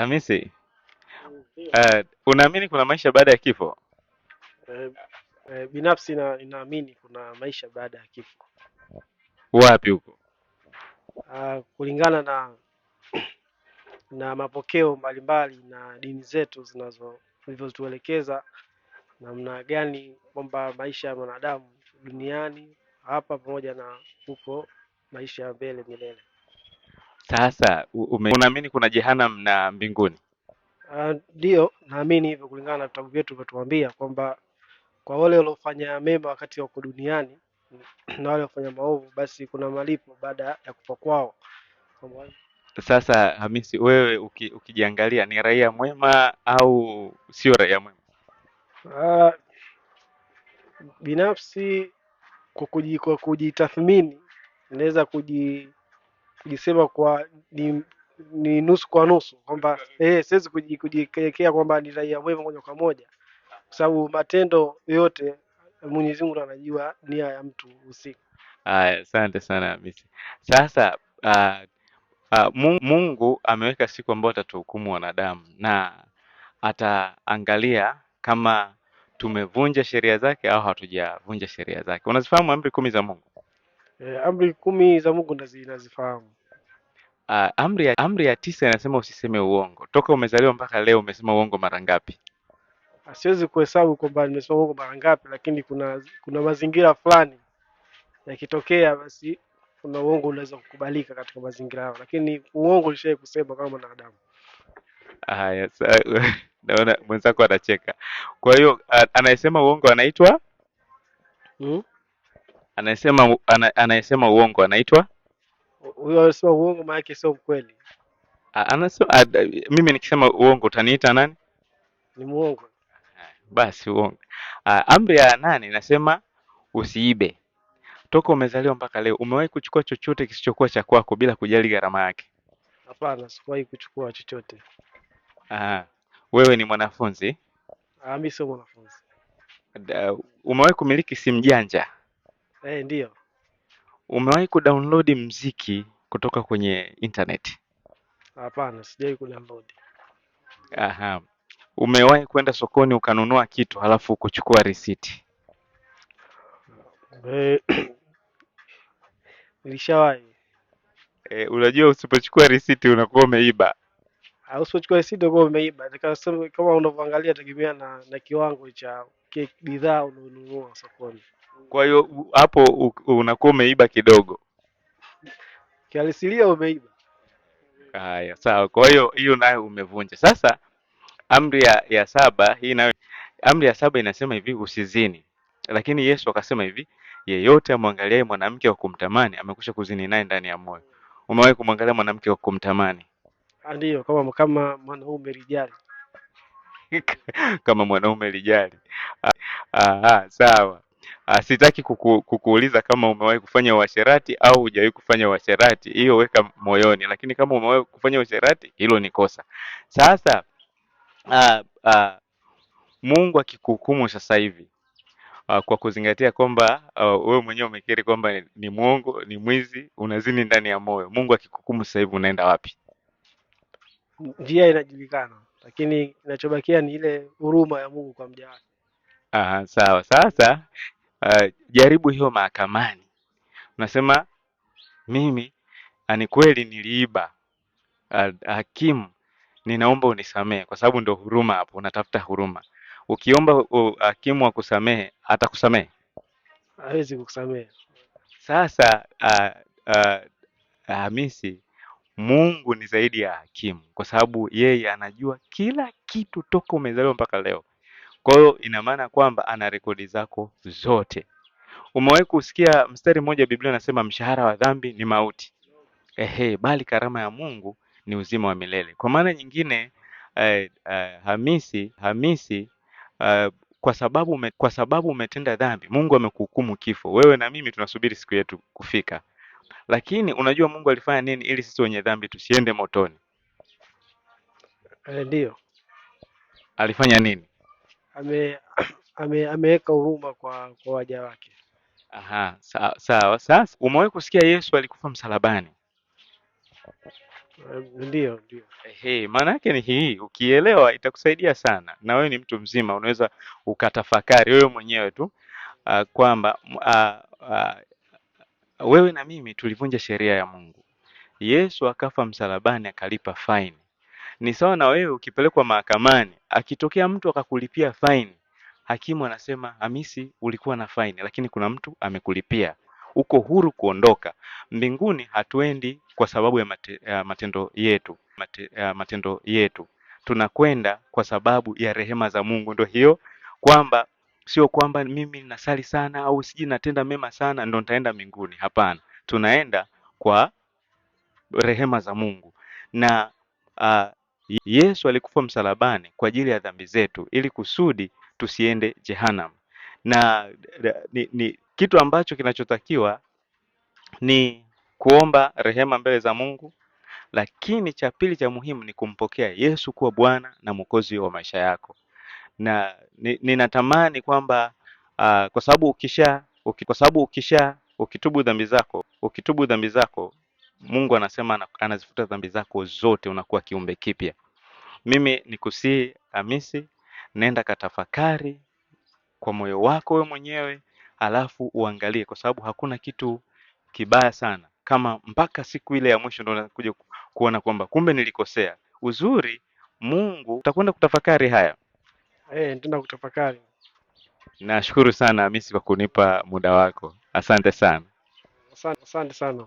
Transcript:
Hamisi, unaamini kuna maisha baada ya kifo? Binafsi ninaamini kuna maisha baada ya kifo. Wapi huko? Kulingana na mapokeo mbalimbali na dini zetu zilivyotuelekeza namna gani kwamba maisha ya mwanadamu duniani hapa pamoja na huko maisha ya mbele milele. Sasa unaamini kuna jehanamu na mbinguni? Ndiyo, naamini hivyo kulingana na vitabu vyetu vinatuambia kwamba kwa wale waliofanya mema wakati wako duniani na wale waliofanya maovu basi kuna malipo baada ya kufa kwao. Sasa Hamisi, wewe ukijiangalia ni raia mwema au sio raia mwema? Binafsi kwa kujitathmini naweza kujisema kwa ni nusu kwa nusu kwamba siwezi kujiwekea kwamba ni raia mwema moja kwa moja, kwa sababu matendo yote Mwenyezi Mungu anajua nia ya mtu husika. Aya, asante sana Hamisi. Sasa Mungu ameweka siku ambayo atatuhukumu wanadamu na ataangalia kama tumevunja sheria zake au hatujavunja sheria zake. Unazifahamu amri 10 za Mungu? Amri 10 za Mungu nazifahamu. Amri ya 9 inasema usiseme uongo. Toka umezaliwa mpaka leo umesema uongo mara ngapi? Siwezi kuhesabu kwamba nimesema uongo mara ngapi, lakini kuna mazingira fulani yakitokea basi kuna uongo unaweza kukubalika katika mazingira hayo, lakini uongo nishawahi kusema kama mwanadamu. Haya, naona mwenzako anacheka. Kwa hiyo anayesema uongo anaitwa? Anayesema uongo anaitwa? Huyo anasema uongo maana yake sio mkweli. Mimi nikisema uongo utaniita nani? Ni muongo. Basi uongo. Amri ya 8 inasema usiibe. Toka umezaliwa mpaka leo umewahi kuchukua chochote kisichokuwa cha kwako bila kujali gharama yake? Hapana, sikuwahi kuchukua chochote. Wewe ni mwanafunzi? Mimi sio mwanafunzi. Umewahi kumiliki simu janja? Ndio. Umewahi kudownload mziki kutoka kwenye internet? Hapana, sijawahi kudownload. Umewahi kwenda sokoni ukanunua kitu halafu kuchukua risiti? Nilishawahi. Unajua usipochukua risiti unakuwa umeiba. Usipochukua risiti unakuwa umeiba. Kama unavyoangalia tegemea na kiwango cha bidhaa unayonunua sokoni. Kwa hiyo hapo unakuwa umeiba kidogo. Kihalisia umeiba. Haya, sawa. Kwa hiyo hiyo nayo umevunja. Sasa amri ya 7 hii nayo, amri ya 7 inasema hivi, usizini. Lakini Yesu akasema hivi, yeyote amwangaliaye mwanamke wa kumtamani amekwisha kuzini naye ndani ya moyo. Umewahi kumwangalia mwanamke wa kumtamani? Ndio, kama mwanaume lijali. Kama mwanaume lijali. Sawa. Sitaki kukuuliza kama umewahi kufanya uasherati au hujawahi kufanya uasherati. Hiyo weka moyoni, lakini kama umewahi kufanya uasherati hilo ni kosa. Sasa Mungu akikuhukumu sasa hivi kwa kuzingatia kwamba wewe mwenyewe umekiri kwamba ni muongo, ni mwizi, unazini ndani ya moyo. Mungu akikuhukumu sasa hivi unaenda wapi? Njia inajulikana, lakini kinachobakia ni ile huruma ya Mungu kwa mja wake. Sawa. Sasa jaribu hiyo mahakamani. Unasema mimi ni kweli niliiba. Hakimu, ninaomba unisamehe, kwa sababu ndio huruma hapo, unatafuta huruma. Ukiomba hakimu akusamehe, atakusamehe? Hawezi kukusamehe. Sasa Hamisi, Mungu ni zaidi ya hakimu, kwa sababu yeye anajua kila kitu toka umezaliwa mpaka leo. Kwa hiyo ina maana kwamba ana rekodi zako zote. Umewahi kusikia mstari mmoja Biblia inasema mshahara wa dhambi ni mauti. Bali karama ya Mungu ni uzima wa milele. Kwa maana nyingine Hamisi, kwa sababu umetenda dhambi, Mungu amekuhukumu kifo. Wewe na mimi tunasubiri siku yetu kufika. Lakini unajua Mungu alifanya nini ili sisi wenye dhambi tusiende motoni? Ndio. Alifanya nini? Ameweka huruma kwa waja wake. Sawa. Sasa umewahi kusikia Yesu alikufa msalabani? Ndio, ndio. Ehe, maana yake ni hii, ukielewa itakusaidia sana, na wewe ni mtu mzima, unaweza ukatafakari wewe mwenyewe tu kwamba wewe na mimi tulivunja sheria ya Mungu. Yesu akafa msalabani akalipa faini. Ni sawa na wewe ukipelekwa mahakamani, akitokea mtu akakulipia faini, hakimu anasema Hamisi, ulikuwa na faini, lakini kuna mtu amekulipia, uko huru kuondoka. Mbinguni hatuendi kwa sababu ya, ya matendo yetu ya matendo yetu, tunakwenda kwa sababu ya rehema za Mungu. Ndio hiyo kwamba sio kwamba mimi nasali sana au sijui natenda mema sana ndo nitaenda mbinguni. Hapana, tunaenda kwa rehema za Mungu na Yesu alikufa msalabani kwa ajili ya dhambi zetu ili kusudi tusiende jehanamu. Na ni kitu ambacho kinachotakiwa ni kuomba rehema mbele za Mungu, lakini cha pili cha muhimu ni kumpokea Yesu kuwa Bwana na Mwokozi wa maisha yako. Na ninatamani kwamba kwa sababu ukisha kwa sababu ukisha ukitubu dhambi zako Mungu anasema anazifuta dhambi zako zote, unakuwa kiumbe kipya. Mimi nikusihi Hamisi, nenda katafakari kwa moyo wako wewe mwenyewe, alafu uangalie, kwa sababu hakuna kitu kibaya sana kama mpaka siku ile ya mwisho ndo unakuja kuona kwamba kumbe nilikosea. Uzuri Mungu utakwenda kutafakari haya. Nitaenda kutafakari. Nashukuru sana Hamisi kwa kunipa muda wako, asante sana. Asante, asante sana.